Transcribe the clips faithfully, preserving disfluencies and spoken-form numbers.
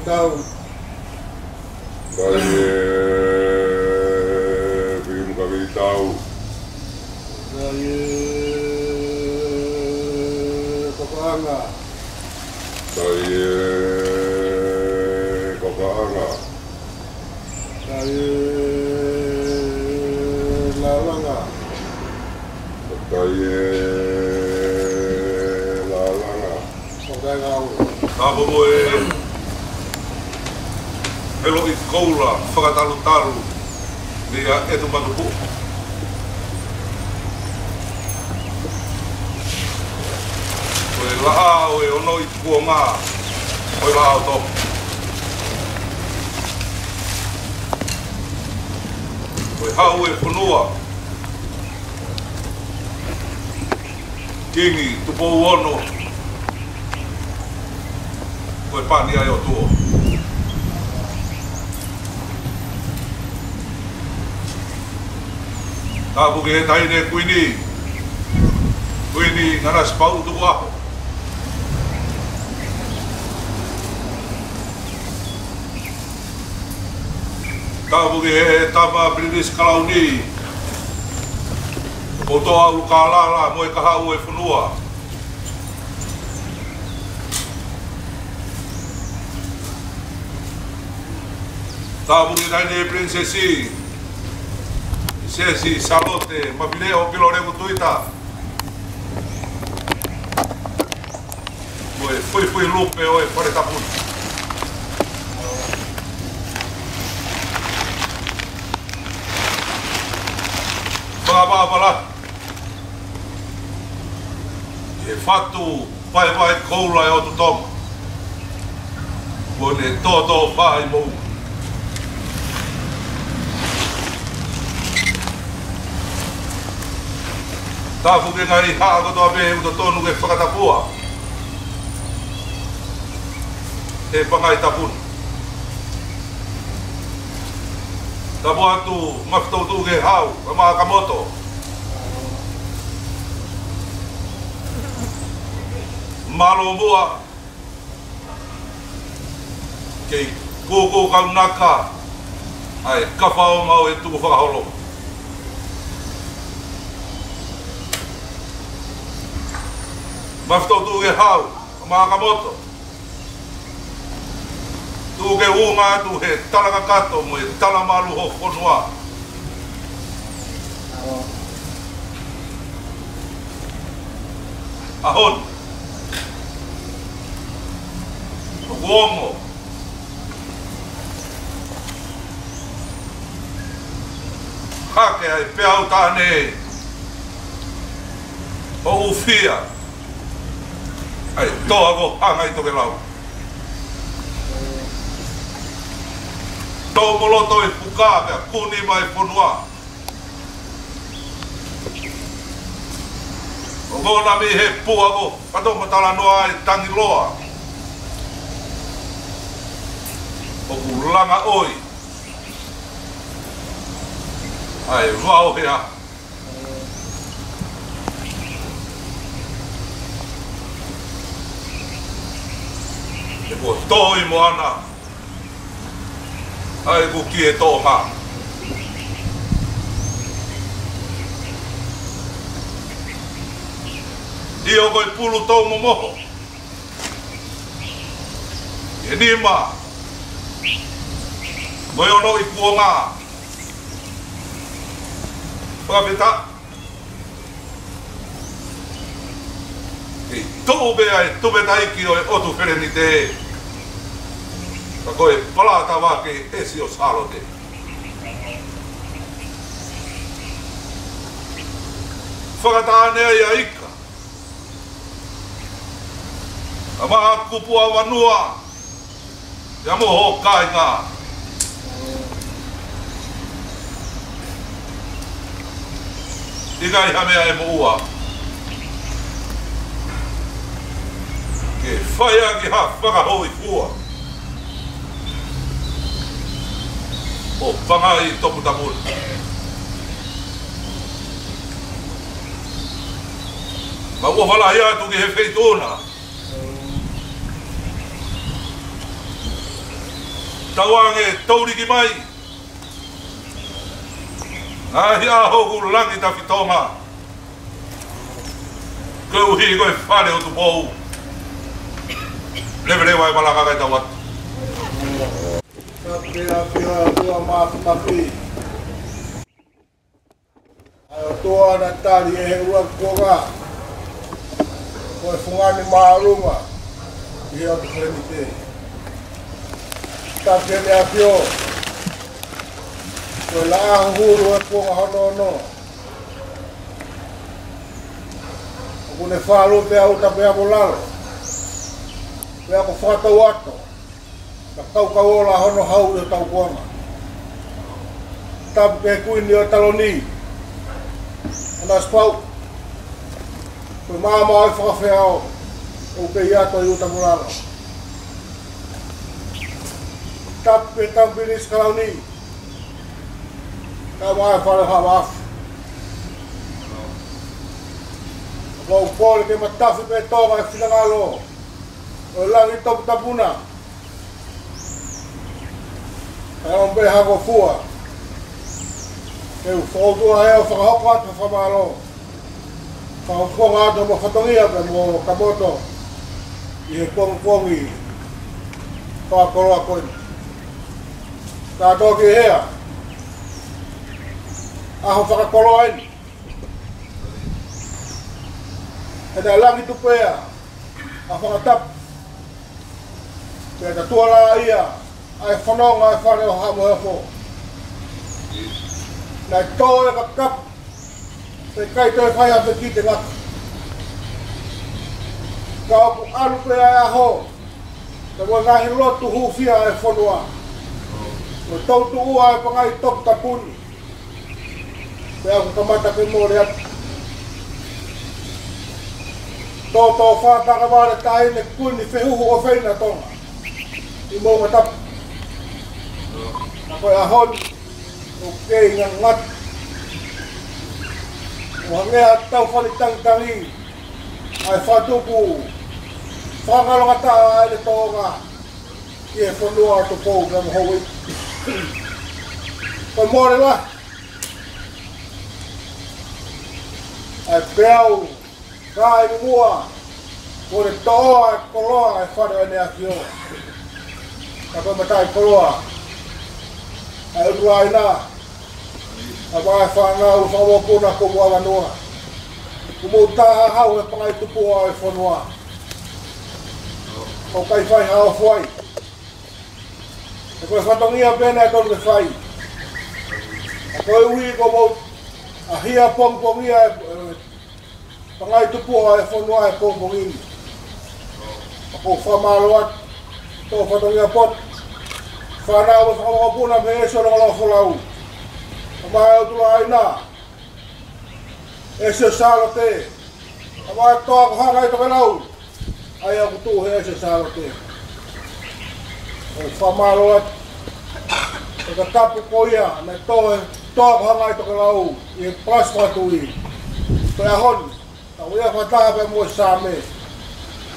Tau. Kakai ē, Pikimukaveʻitau. Kakai ē, Kakaʻanga. Kakai ē, Kakaʻanga. Kakai ē, Lalanga. Kakai ē, Lalanga. Kakai ngāue. Tāpuaki ē, Heloʻi Koula, fakatalutalu, meia ʻEtu Matupuʻa. Ko e laʻā ʻo e ono ʻi kuonga, ko e Laʻā ʻo Tonga. Ko e Hau ʻo e fonua, Kingi Tupou Ono, ko e pani ʻa e ʻOtua. Tāpuaki ē Taʻahine Kuini, Kuini Nanasipauʻu Tukuʻaho. Tāpuaki ē Tama Pilinisi Kalauni, ʻo Toʻa ʻUlukālala mo e kahaʻu ʻo e fonua. Tāpuaki ē Taʻahine Pilinisesi, Sesi Sālote Mafileʻo Pilolevu Tuita, ko e fuifui lupe ʻo e Fale Tapu ni. Fakapapala ʻi he fatu vaevae koula ʻo e ʻOtu Tonga, kuo ne tōtōfā ʻi moʻunga. Tāpuaki ē ngaahi haʻa kotoa pē ʻoku totonu ke fakatapua ʻe he pangai tapu ni. Tapu atu Mafitoutuʻu ki he Hau, Kamakamoto. Mālō muʻa kei kōkō kaunaka ʻa e kafaonga ʻo e tukufakaholo. Mafitoutuʻu ki he Hau, Kamakamoto. Tuku ke unga atu he tala kakato mo e tala malu ho fonua. ʻAho ni ʻoku ongo hake ai pē ʻa e taʻane ʻo ʻUfia, ʻa e toa ko Hangaitokelau. Tō mo loto e puka pea kuni mai e fonua. ʻO kona mei he pua ko Fatoʻomatalanoa ʻa e tangi loa. ʻOku langa ʻoi ʻa e vao hea. He kuo tō ʻi moana ʻa e kuki ʻe Tonga. ʻIo, ko e pulu tō momoho ʻi he nima mo e ono ʻi kuonga. Fakafetaʻi. Kei tuʻu pē ʻa e tupetaiki ʻo e ʻOtu Felenite, ka ko e Palata Vake ʻe Sio Sālote. Fakataha ʻa e ika ʻa Maʻakupuavanua, ia mo ho kāinga. ʻIkai ha meʻa ʻe moʻua ke fai ʻaki ha fakahōifua ʻo Pangai Toputapu ni. Mau ʻofa lahi atu ki he Feituʻuna. Tauange, touliki mai. Ngaahi ʻaho ʻoku langi tafitonga. Koeʻuhi ko e fale ʻo Tupou. Leveleva e malanga kae tau atu. Tapu ki he ʻAfio, ʻAfio Māfimafi. ʻA e ʻOtua naʻe tali ʻe he ʻuluaki kuonga, ko e fungani māʻolunga ʻi he ʻOtu Helenite. Tapu ki Heʻene ʻAfio, ko e laʻā huhulu ʻo e kuonga hono ono, ʻoku ne falu pea uta pea mo lalo, pea ko fakatau atu ka kaukau ola hono hau ʻi hotau kuonga. Tapu ki he Kuini ʻo Taloni, ʻAna Sipauʻu, ko e maama ʻo e fakafeʻao ʻoku kei ʻi ai ʻa e uta mo lalo. Tapu ki he Tama Pilinisi Kalauni, kae ʻumaʻā e Fale Haʻa Maʻafu. ʻOku ou kole ke matafi pē Tonga e finangalo ʻo e langi toputapu na. Kae ʻomi pē ha ngofua ke u fakaʻutua ai ʻo fakahoko atu ha fakamālō, fakafofonga atu mo fatongia pea mo Kamoto ʻi he pongipongi fakakoloa ko eni. Kātoa ki he ʻaho fakakoloa eni, he naʻe langi tupea ʻa Fangatapu, pea ka tuala ia ʻa e fononga ʻa e Fale ʻo Haʻa Moheofo. Naʻe tō e kakapu, pea ʻikai toe fai ha fekite ngata. Ka ʻoku ʻalu pē ʻa e ʻaho, pea mo e ngaahi lotu hūfia ʻa e fonua, mo e tautuʻua ʻa e pangai toputapu ni, pea ʻoku kamata ke mole atu. Tōtōfā takavale taʻahine Kuini Fehuhu ʻofeina Tonga ʻi Moʻungatapu. Ka ko e ʻaho ni ʻoku kei ngangata. ʻO hangē ha tau fale tangitangi ʻa e fakatupu fakangalongataʻa ʻa ʻEne Tōʻonga ki he fonua ʻo Tupou pea mo Houʻeiki. Ko e mole lahi ʻa e peau ka ʻi muʻa, ko e toʻo ʻa e koloa ʻa e Fale ʻo ʻEne ʻAfio. Ka ko e mataʻikoloa ʻa e ʻUtulāina, ʻa e fānau fakamokopuna Kumuʻavanua, ʻoku mou taha hau he pangai tupuʻa ʻo e fonua. ʻOku ʻikai fai ha ʻofoʻofa. He ko e fatongia pē naʻe tonu ke fai. Ka koeʻuhi ko hoʻomou ʻaʻahi pongipongia e, e pangai tupuʻa ʻo e fonua he pongipongi ni, ʻoku ou fakamālō atu, tō fatongia poto, fānau mo e fakamokopuna mei he ʻEsi ʻo Longolongofolau, ʻa e ʻUtulāina, ʻEsi ʻo Sālote, ʻa e Toa ko Hangaʻi Tokelau, ʻa ia ʻoku tuʻu he ʻEsi ʻo Sālote. ʻOku ou fakamālō atu he kakapu ko ia naʻe tō he Toa ko Hangaʻi Tokelau ʻi he palasi fakatuʻi. Ko e ʻaho ni, tau ʻi ai fakataha pea mo e Saame,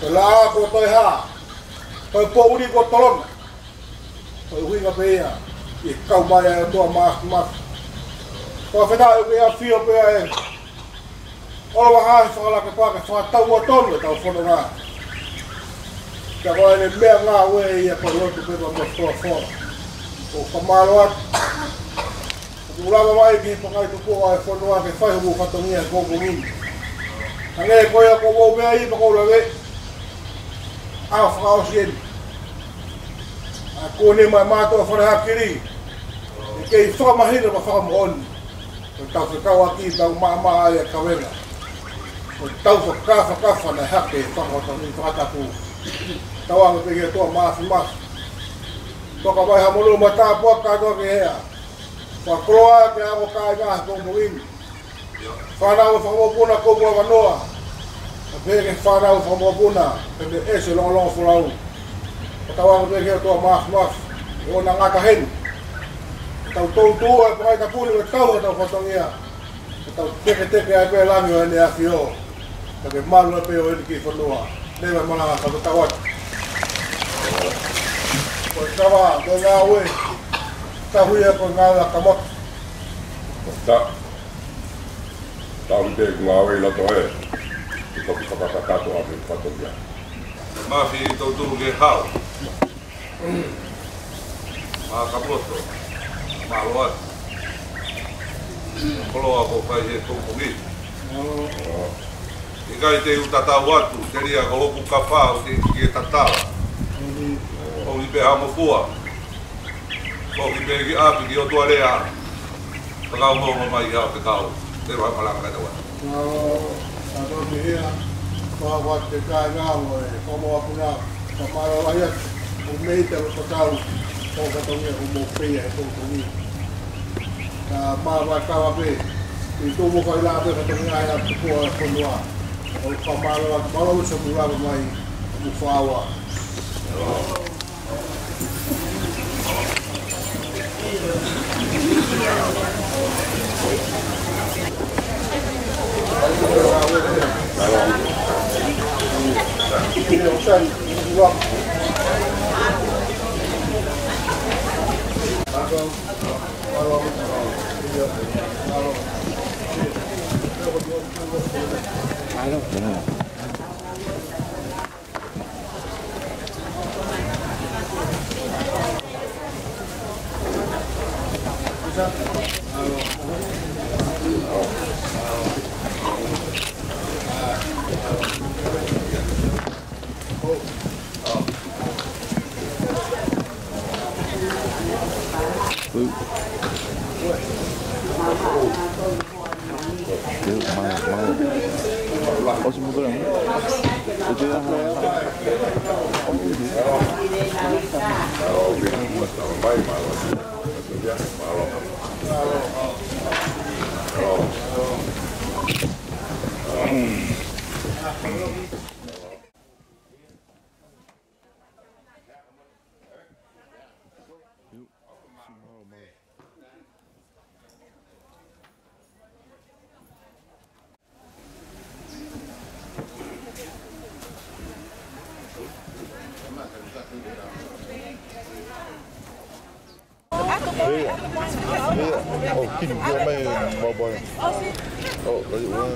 ko e laʻā kuo toe hā, ko e poʻuli kuo tolona. Ko e ʻuhinga pē ia ʻi he kau mai ʻa e ʻOtua Māfimafi. Ko e fakafetaʻi ke ʻafio pē ʻa e ʻOlovahā he fakalakepakepake fakatau ʻa tonu ʻetau fononga. Ka ko ʻene meʻangāue ia ko e lotu pē pea mo e folofola. ʻOku ou fakamālō atu. ʻOku ou lava mai ki he pangai tupuʻa ʻo e fonua ke fai hoku fatongia he pongipongi ni. Hangē ko ia ko e meʻa ia pea ʻoku ou lave ʻa e fakaʻosi eni. ʻA e kuo ne mai mātuʻa Fale Hakili, ʻe kei fakamahino mo fakamoʻoni ko ʻetau fekauʻaki, tau maʻamaʻa ʻa e kavenga, ko ʻetau fakafakafa naʻe hake he fakahotongi fakatapu. Tauange pē ki he ʻOtua Māfimafi. Toka mai ha monū mo e tāpuaki kātoa ki he ʻEiki. Fakakoloa ki he ongo kāinga he pongipongi ni. Fānau mo e fakamokopuna Kumuʻavanua, pea pehē ki he fānau mo e fakamokopuna mei he ʻEsi ʻo Longolongofolau. Ko e tauange pē ki he ʻOtua Māfimafi, ʻoua naʻa ngata heni. Tau toutou ʻa e pangai tupuʻa ni, ʻo tau ʻa ʻetau fatongia, ʻo tau teketeke ai pē langi ʻo ʻEne ʻAfio, ka ke malu ai pē ʻo ʻeni ki fonua. Leva e malanga, ka ke tau atu. Kava, mo ngāue. Tahuia ko ngāue ʻa Kamoto. Ta. Tau te ngāue ʻi loto ē. Ko e toki fakakakato ʻa e fatongia. Mafi ʻi totonu ke hau. Mā Kamoto. Mālō atu. Koloa ko fai he tō kongi. ʻIkai te u tatau atu, telia ko hoku kafā ʻoku teʻeki ke tatau. ʻOku ʻi pē ha mofua. ʻOku ʻi pē ki ʻapi ki ʻOtua lea. Fakau mo mo mai ia pe kau. Te roa malanga ka tawa. Nā, ka tō ki hea, kua kua te kai ngā mo e, kua mo apuna, ka mālō ai atu, ʻo mei te lo kotau, ʻo ka tongi ʻo mo pei e tō kongi. Ka mā vai kawa pē, ʻi tō mo kai lā pē ka tongi ai atu kua e fonua. ʻO ka mālō atu, mālō mo sa pula mai, mo fawa. Ia. Ia. Oh, kini, ia mai, mau pai. Oh, lagi, wah.